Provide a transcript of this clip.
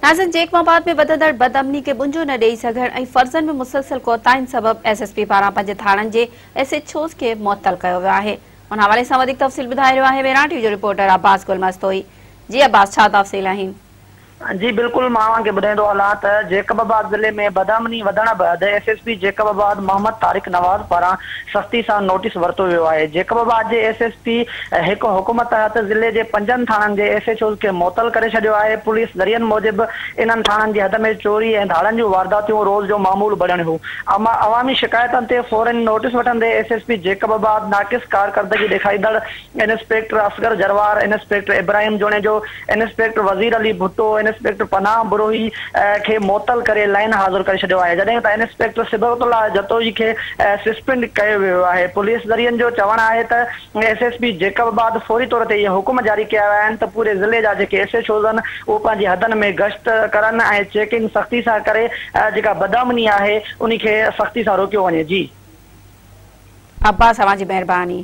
ناظرين جيڪب آباد ۾ وڌندڙ بدامني کي ٻنجو نه ڏئي سگهڻ ۽ فرضن ۾ مسلسل ڪوتاهين سبب ايس ايس پي پاران پنهنجي ٿاڻن جي ايس ايڇ اوز کي معطل ڪيو ويو آهي. ان حوالي سان وڌيڪ تفصيل ٻڌائي رهيو آهي مهراڻ ٽي وي جو رپورٽر عباس گل مستوئي. جي عباس ڇا تفصيل آهن؟ جي بلڪل مان اوهان کي ٻڌائيندو هلان ته جيڪب آباد ضلعي ۾ بدامني وڌڻ بعد S S P Jacobabad Muhammad Tariq Nawaz پاران سختي سان نوٽيس ورتو ويو آهي. جيڪب آباد جي ايس ايس پي هڪ حڪم تحت ضلعي جي پنجن ٿاڻن جي ايس ايڇ اوز کي معطل ڪري ڇڏيو آهي. پوليس ذريعن موجب انهن ٿاڻن جي حد ۾ چوري ۽ ڌاڙن جون وارداتيون روز جو معمول بڻيل هيون. عوامي شڪايتن تي فورن نوٽيس وٺندي S S P Jacobabad ناقص ڪارڪردگي ڏيکاريندڙ inspector Asghar Jarwar, inspector Ibrahim Junejo, inspector Wazir Ali Bhutto, inspector Panah Brohi کي معطل ڪري لائن حاضر ڪري ڇڏيو آهي، جڏهن ته انسپيڪٽر صبغت الله جتوئي کي سسپينڊ ڪيو ويو آهي. پوليس ذريعن جو چوڻ آهي ته S S P Jacobabad فوري طور تي اهي حڪم جاري ڪيا ويا آهن ته پوري ضلعي جا جيڪي ايس ايڇ اوز آهن اهي پنهنجي حدن ۾ گشت ڪرن ۽ چيڪنگ سختي سان ڪري جيڪا بدامني آهي انهي کي سختي سان روڪيو وڃي. جي. عباس اوهان جي مهرباني.